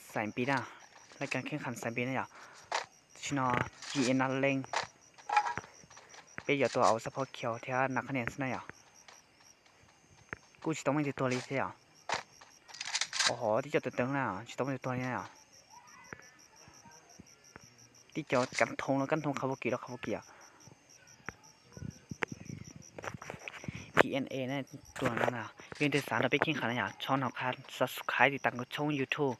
Xais Npis na, laj kas kheej khan Xais Npis na yom. Tam sim no G N Naleej, peb yuav tua au xab phob khiau thiab nas qhab nias xwb na yom. Kuj tsis tau muaj ib tug tuag li thiab yom. Au hov, tib co teev teev na, tsis tau muaj ib tug tuag li na yom. Tib co kab thoob los kab thoob qhav vus kis los qhav vus kis yom. P N A na, tus no na, yog leej twg xav nrog peb kheej khan na yom, txhob hnov qhov subscribe tiv tas kuv tshooj YouTube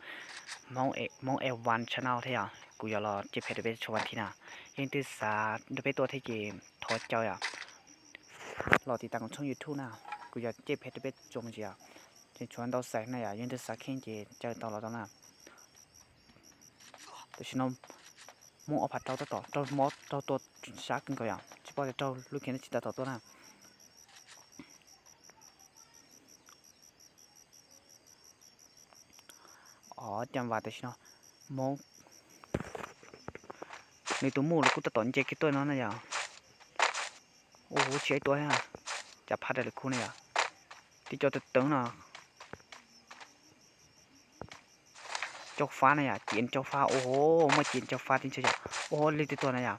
Hmoob A one channel thiab yom, kuv yuav los caj phem rau peb tshuav vas thiv na. Yog leej twg xav nrog peb tua thiab ces thov caw yom, los tiv tas kuv tshooj YouTube na, kuv yuav caj phem rau peb tshuav me ntsis yom. Ces tshuav ntau xais na yom, yog leej twg xav kheej ces caw tau los tau na. Tam sim no Hmoob ob phav rau tab tom raug mob raug tua sab kawg nkaus yom, tsis paub tias raug lub khev tab sis tab tom tuaj na. Os, Cam Vam tam sim no Hmoob nws tus muj los kuj tab tom nce kiag tuaj no na yom. Ua huv tsis ib tua, cas phaj raws li khu na yom. Tib co teev teev no. Cau Fab na yom, Ci En Cau Fab, ua huv, muaj Ci En Cau Fab tib ntshe yom. Ua huv, leej twg tua no yom.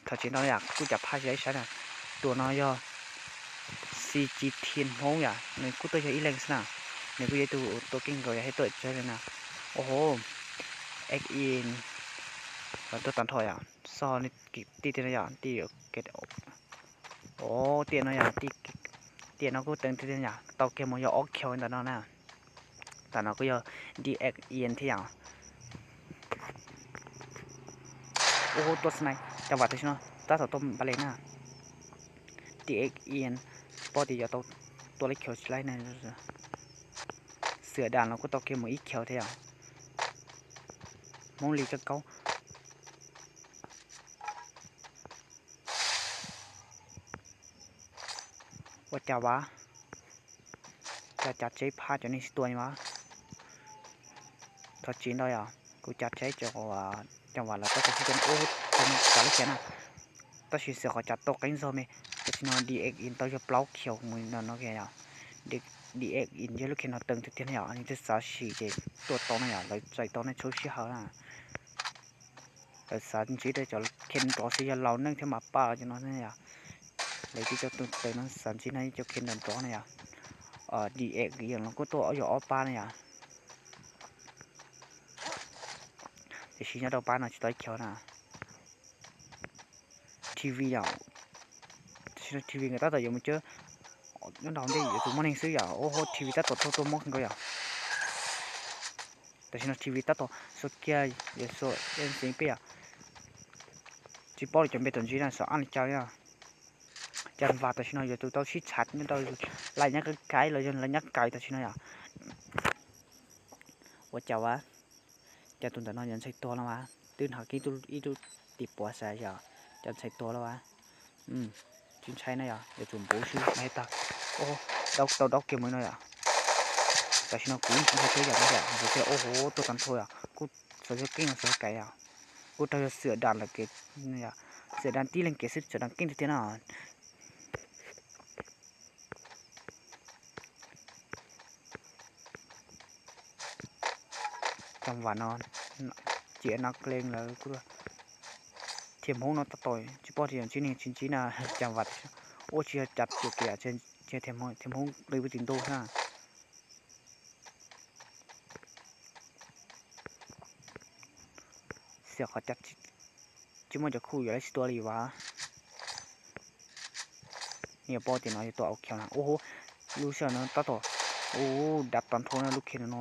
Thov tseeb ntau na yom, kuj cas phaj tsis ib sab na. Tus no yog C G T Hmoob yom, nws kuj tuaj yog ib leeg xwb na. Nws kuj yog ib tug tua keej nkaus yom, thiab tuaj tsis li na. Ua huv, X E los tuaj tag nrho yom, xoj tij tiag no yom, tij, o, tiaj no yom, tiaj no kuj teev tiag tiag yom, tau kiag mus yog ob khiaus ntawm no na. Tam no kuj yog D X Ian thiab yom. Ua huv, tua snipe, Cam Vam tam sim no tab tom tua npa les na. D X Ian, tsis paub tias yuav tau tua li khiaus tsis laib na. Xwm Dam los kuj tau kiag mus ib khiaus thiab yom. Hmoob Lis Kab Kaub. Ua cas Vam, cas cas tsheb phaj cov neeg sib tua Vam. Thov tseeb ntau yom, kuv cas tsheb cov Cam Vam lawv tab tom sib tua, ua huv, tau kav lub khiav na. Tab sis xwm qhov cas tau qeeb zog me, tam sim no D X Ian tau yog plaub khiaus mus no no kiag yom. D X Ian yog lub khiav no teev tiag tiag na yom, yog leej twg xav sim ces tua tau na yom, lawv txais tau nej txhua sij hawm na. Lawv xav ntsib rau cov khiav nrov xwb yog laus neej thiab mas paj cov no yom. Lawv tib co tus teev no xav ntsib no cov khiav nrov nrov na yom. D X Ian los kuj tuaj yog ob pab na yom. Tiam sis nyob rau pab no tsis tau ib khiaus na. T V yom, tam sim no T V nkawd tab tom yuav mus cab, nyob nrog ntej yuav tsum muaj neeg xwb yom. Ua huv, T V tab tom tuaj tuaj mob kawg nkaus yom. Tam sim no T V tab tom xuas kiag, yuav xuas ntxiv peb yom. Tsis paub li cov npe tom ntsis na xyov ab li cas li. Cam Vam tam sim no yuav tsum tau sib tshav nyob rau lawv nyab kais los yog lawv nyab kais tam sim no yom. Ua cas Vam, cas tus ntawm no yuav ntshai tuag los Vam, twb hnov kiag ib tug tim puav xav yom, cas ntshai tuag los Vam. Tsis ntshai na yom, yuav tsum npuv xwb na tag. Dau tau dau kiag mus no yom. Tam sim no kuv yeej tsis ntshai thiab yom, ntshai thiab, ua huv, tuag tag nrho yom, kuj xav yog keej los xav kais yom. Kuj raug yog Xwm Dam lawm kev, Xwm Dam tib leeg kev xwb, Xwm Dam keej tiag tiag na. Cam Vam no, Ci En Nas Leej lawv kuj, Thiaj Hmoob no tab tom tsis paub tias yog ntsib neeg tsis ntsib na, Cam Vam ua tsis yog cas tias kev, Thiaj Hmoob qw puag tim ntuj na. Xyov qhov cas tsis muaj cov khuj yuav lawv sib tua li Vam. Nws yuav paub tias no yuav tua au khiav na. Ua huv, lub sij hawm no tab tom, ua dav tag nrho na lub khiav no,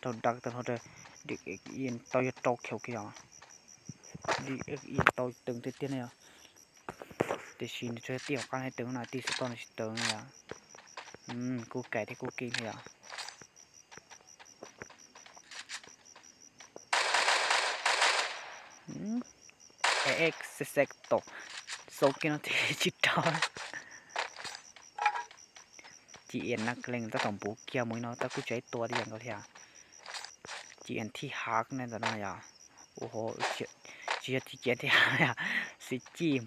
raug dav tag nrho, tau yog rau khiaus kiag yom. Tau teev tiag tiag na yom. Tiam sis nws tsuas yog tij hauv qab no teev na, tij xov tooj no tsis teev na yom. Kuj kais thiab kuj keej thiab yom. Ex xex tom xauv kiag no thiaj tsis raug. Ci En Nas Leej tab tom npuv kiag mus no tab kuj tsis tua li yam nkaus li. Ci En Thij Hav ne ntawm no yom. Ua huv, tsis yog Ci En Thij Hav, Xi Cij,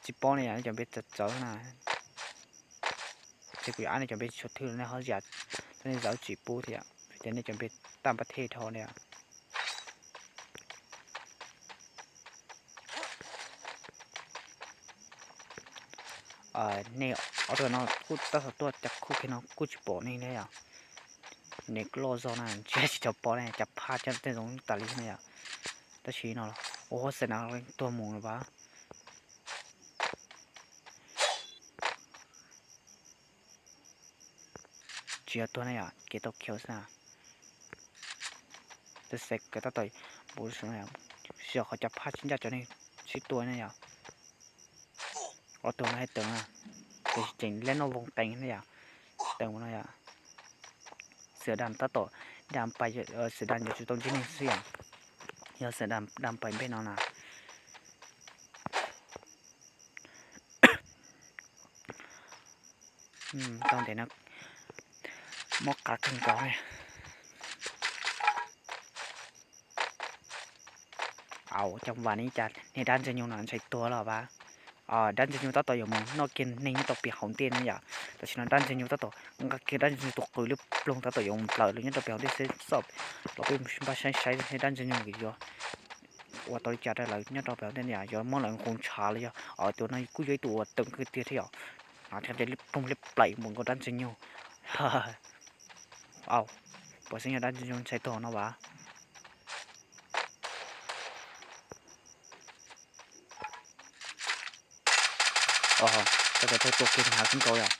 tsis paub ne yom, nej cov npe txawv txawv na. Ces kuv yuav ab nej cov npe tshuav thwj los nej ho zam, nej zam tsis pub thiab, ces nej cov npe tag npaj thej dhau li. Nej ob tug no kuj tab tom tuaj cas khuj kiag no kuj tsis pom nej thiab yom. Nej loj zog na ntshe tsis tau pom ne, cas phaj cov tej zoo tas li na yom. Tab sis no, ua xav na tuag mus los pas. Tsis yog tuag na yom, kev tau khiav xwb na. Tab sis tab tom, sij hawm qhov cas phaj tsis ncaj cov neeg sib tua na yom. Ob tug no haj teev na, tiam sis ceev leb noj voos qees na yom. Teev no yom. Xwm dam tab tom, dam pais, xwm dam yuav tsum tau ntsib neeg xwb yom. Yog xwm dam pais npej no na. Tau ntev no, mob qab kawg nkaus li. Au, cov vam ne cas niag dab ntxwg nyoog no ntshai tuag los pas. Dab ntxwg nyoog tab tom yuav mus noj kiag neeg nyob rau pem hauv ntej na yom. Tam sim no dab ntxwg nyoog tab tom nqa kiag dab ntxwg nyoog tus qws liab ploog tab tom yuav mus nplawm lawv nyob rau pem hauv ntej xwb xwb. Los peb mus npaj saib saib niag dab ntxwg nyoog yuav ua tau li cas rau lawv nyob rau pem hauv ntej na yom, yuav muab lawv nqus ntshav los yog. Tus no kuj yog ib tug uas teev kawg tiag thiab yom. Hnav kiag tes liab ploog liab plaim mus nkaus dab ntxwg nyoog. Au, puas xeeb yog dab ntxwg nyoog ntshai tuag no pas. Raug tua kiag hnyav kawg nkaus yom.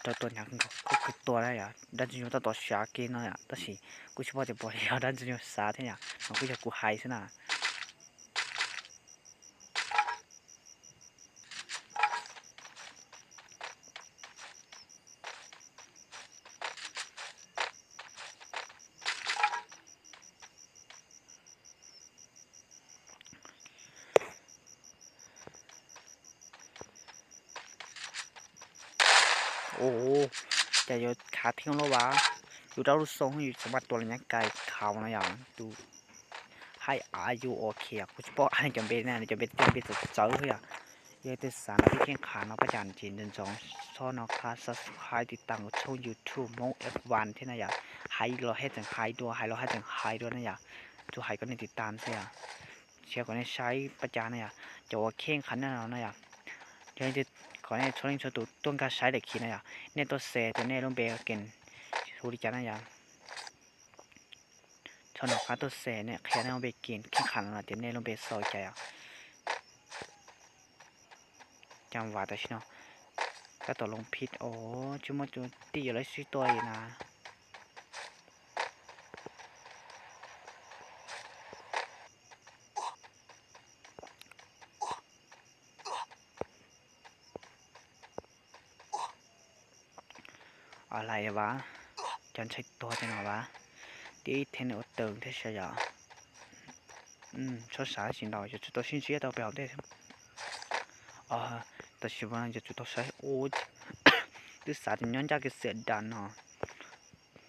Raug tua hnyav kawg nkaus, kuj kawg tua na yom, dab ntxwg nyoog tab tom xav kiag no yom, tab sis kuj tsis paub tias puas yog dab ntxwg nyoog xav thiab yom, no kuj yog kuv hais xwb na. Ua cas yuav khav thiab lauj vas? Yus rau lub xoo yus txawm mas tua los nyab kais khav no yom. Tus hais a yus ua khiav kuv tsis paub a cov npe na, cov npe tej npe txawv txawv yom. Yog tej xav no peb keej qhav no pab cas ces ntxoov ntxoov txhob no qab subscribe tiv tam kuv tshooj YouTube Hmoob F one thiab na yom. Hais los haj tseem hais dua, hais los haj tseem hais dua na yom. Tsuas hais kom nej tiv tam xwb yom. Tsis yog kom nej saib pab cas na yom, cov uas kheej qhov nej no na yom. Yog kom nej txhua leej txhua tus tuaj nkag saib daim khiv na yom, nej tuaj xes tias nej lub npe hu li cas na yom. Txhob nco qab tuaj xes nej qhia nej lub npe kiag, kheej qhov no tias nej lub npe xaus li cas yom. Cas vam tam sim no tab tom loo phij os, tsis muaj tus tij yuav lawv sib tua li na. Lais vas, cov ntshai tuag tej no vas, tib theem ua teev thiab sas yom. Txhob xav tsis ntau, yuav tsum tau sib ntsib tau pem hauv ntej. Tam sim no yuav tsum tau saib ua, twb xav tias nyob ncaj kiag xiam das no,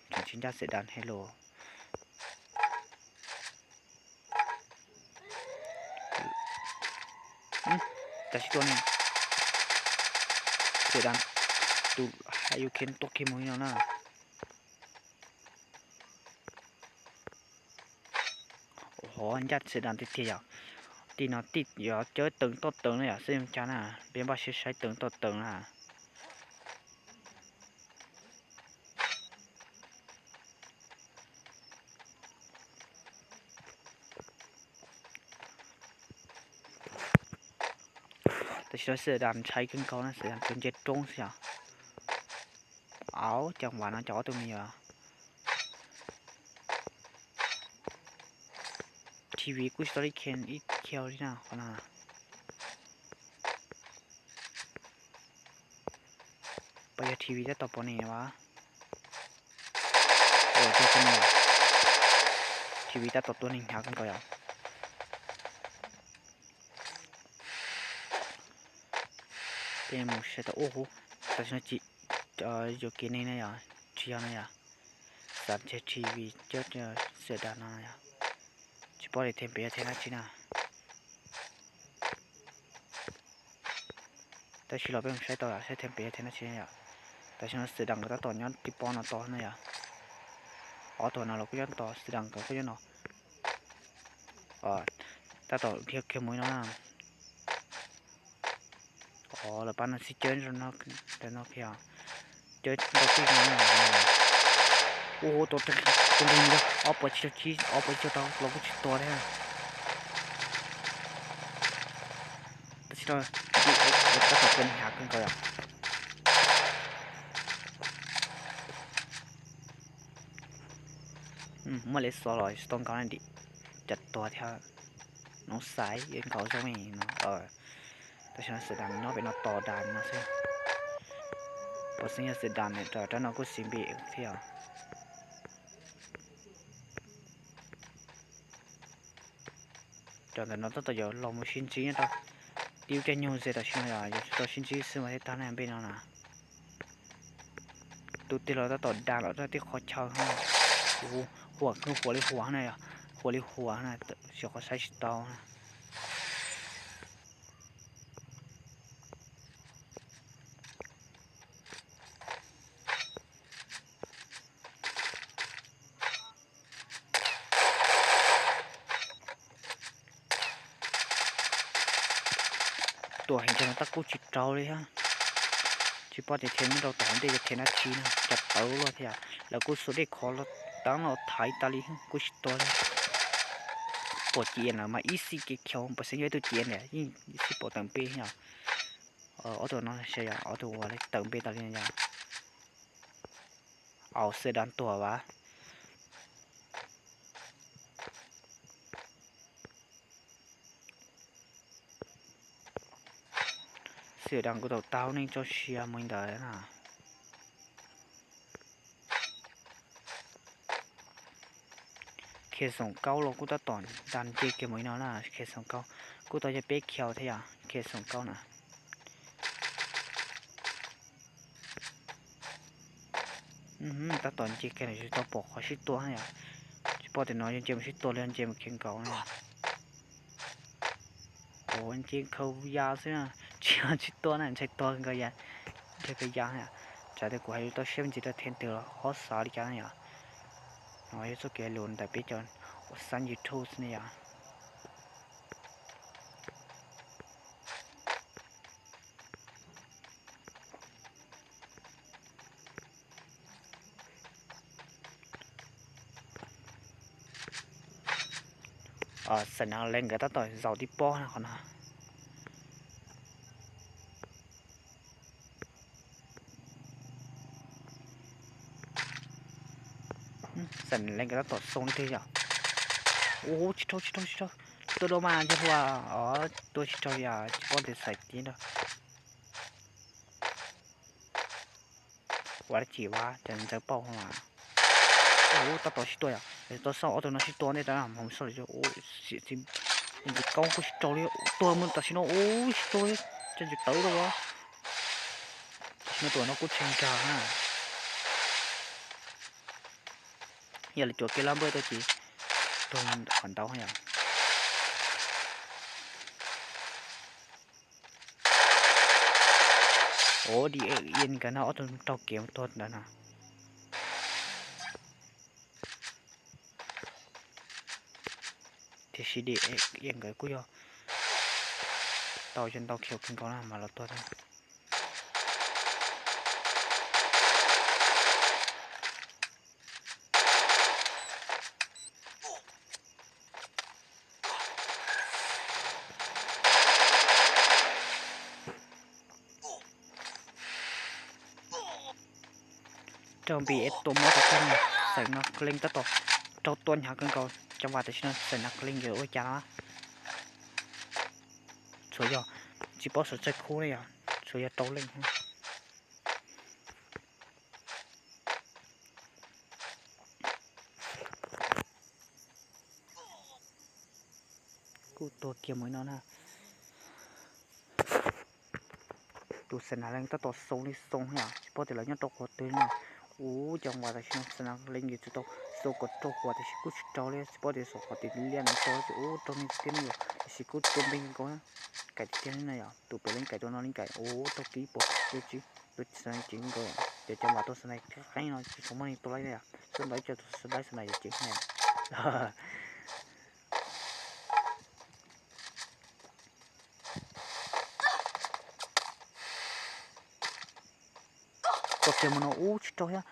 tseem tsis ncaj xiam das he los. Cas sib tua ne? Xiam das, tus hais yus khiav tuaj kiag mus li no na. Hov ncaj xiam das tiag tiag yom. Tim no tim yuav cawb teev toj teev na yom, xyov yog cas na, peb npaj siab saib teev toj teev na. Tam sim no xiam das ntshai kawg nkaus na, xiam das tus nce roob xwb yom. Au, cas vam no cov ob tug me nyuam. T V kuj tsis tau li kheev ib kiag li na qhov no. Puas yog T V tab tom pom ne vas? Ua cas koj no, T V tab tom tua neeg hnyav kawg nkaus yom. Peb mus saib tau ub, tam sim no tsis, yuav kev neeg na yom, tsis yog na yom. Xav ntshe T V cawb xiam das no yom. Tsis paub li theem pem yog theem dab tsi na. Tab sis los peb mus saib tau saib theem pem yog theem dab tsi na yom. Tam sim no xiam das nkawd tab tom nyob tib pob no tos na yom. Ob tug no los kuj nyob tod, xwm das nkawd kuj nyob no. Tab tom dhia kiag mus li no na. Os, lawv pab no sib cawb rau no kiag, cawb rau tij no. Ua tua tus nqi ob puas tsib caug tsib, ob puas tsib caug rau los kuj tsis tua thiab. Tab sis no tab tom tua hnyav kawg nkaus yom. Muaj li xov los tsis tau nkaus na, dim cov tuag thiab. Noo xaiv nkaus zoo no. Tam sim no xwm das nyob pem no tos das no xwb. Puas xeeb yog xwm das rau rab no kuj xis npis thiab os. Cov ntawm no tab tom yuav los mus sib ntsib nyob rau tib lub caij nyoog ze tam sim no yom, yuav tsum tau sib ntsib xwb mas thiaj tag na npej no na. Tus twg los tab tom das los rau tib qhov chaw, huam, huam li huam na yom, huam li huam na, tsis qhov saib tsis tau na. Tuam heev no tab kuj tsis raug li thiab. Tsis paub tias thiaj nyob rau tom hauv ntej yog thiaj dab tsi na, cas tawv luaj thiab. Lawv kuj xuas dej khov los teeb los thaiv tas li kuj tsis tua li. Pom ci lawm mas ib xib kev khiav, puas xeeb yog ib tug ci ntawm yeej ib xib pom tawm npe yom. Ob tug no xyov yog ob tug uas tawm npe tas li yom. Au, xwm das tuag vas. Xwm das kuj tau tau neej tso siab mus li ntawd na. Khiav xoom kaub los kuj tab tom ntas nce kiag mus li no na, khiav xoom kaub kuj tau yog peb khiav thiab yom, khiav xoom kaub na. Tab tom nce kiag los tsis tau pom qhov sib tua na yom. Tsis paub tias no yog nce mus sib tua los yog nce mus khiav nkaus na yom. Ua nce khaws ya xwb na, tsis yog sib tua na, ntshai tua nkaus ya, ntshai khaws ya na. Tsam tias kuv hais lus tau siab ntxiv rau thiab twg los qhov xav li cas na yom. No yog txoj kev hais lus ntawm peb cov uas xab YouTube xwb na yom. Xam nav leej nkawd tab tom zaum tib pob na qhov no. Xam nav leej nkawd tab tom xoo li twg yom. Ua tsis raug tsis raug tsis raug. Tua dua mas yog hua os, tua tsis raug li os, tsis paub tias xaiv tib rau. Ua dab tsi ua cas ntxeev pauj mas. Tab tom sib tua yom, tau xauj ob tug no sib tua ntej tau mus xauj lawm. Xiam txiv npis koob kuj tsis raug li, tua mus tam sim no ua tsis raug li, cas ntsis tawv rau. Tam sim no tus no kuj tsis nrag na. Yog li cuam kiag lab npawj tuaj ces tuag qhov ntau yom. Ua di ia nkawd no ob tug raug kev mus tuag ntawd no. Tiam sis di ia nkawd kuj yog tau yog ntau khiav kawg nkaus na mas los tuag thiab. Raug npis es tua mob rau koj na. Xam nav leej tab tom raug tua hnyav kawg nkaus, cov vas tam sim no xam nav leej yuav ua cas no. Tsuas yog tsis paub sawv tsees khub ne yom, tsuas yog rau leej. Kuj tuag kiag mus no na. Tus xam nav leej tab tom xoo li xoo yom, tsis paub tias lawv nyob rau qhov twg na. Ub, cov vas tam sim no xam nav leej yuav tsum tau xoo kom raug quas tiam sis kuj tsis raug li, tsis paub tias xoo qhov twg liaj no rau ces ub raug nej tiag ne yom, tiam sis kuj tua npe nkaus na. Kaim tiag tiag ne yom, tus pem leej kaim tus no leej kaim ub raug kiag ib puas tua tsis, tua tsis nkaus. Cov cov npam tua snipe qeeb no tsis tshua muaj neeg tua li yom, tsuas ntaus ib co tus snipe snipe ceev heev. Txog kiag mus no ub tsis raug thiab.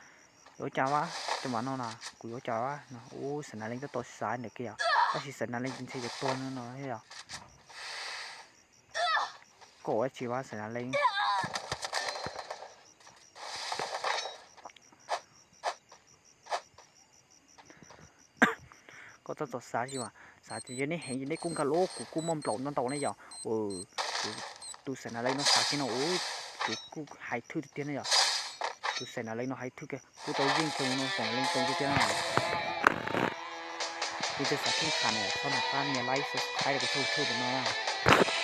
Yuav ua cas vaj, cov npam no na kuv yuav ua cas vaj no ub, xav nas leej tab tom xav ntawm kiag yom, tab sis xav nas leej tsis ntshai yuav tuag no no thiab yom. Koj ua dab tsi vaj xav nas leej? Koj tab tom xav tsis mas xav tias yog nej heev ces nej kuj nkag los, kuv kuj muaj nplaum ntau ntau ne yom. Kuv tus xav nas leej no xav kiag no ub, kuv kuj hais thwj tiag tiag ne yom. Tus xav nas leej no hais thwj kiag, kuj tau yeej kiag no xav nas leej tau tiag tiag na. Kuv tus xav thwj tham no txhob nco qab nias like subscribe rau kuv channel YouTube no na.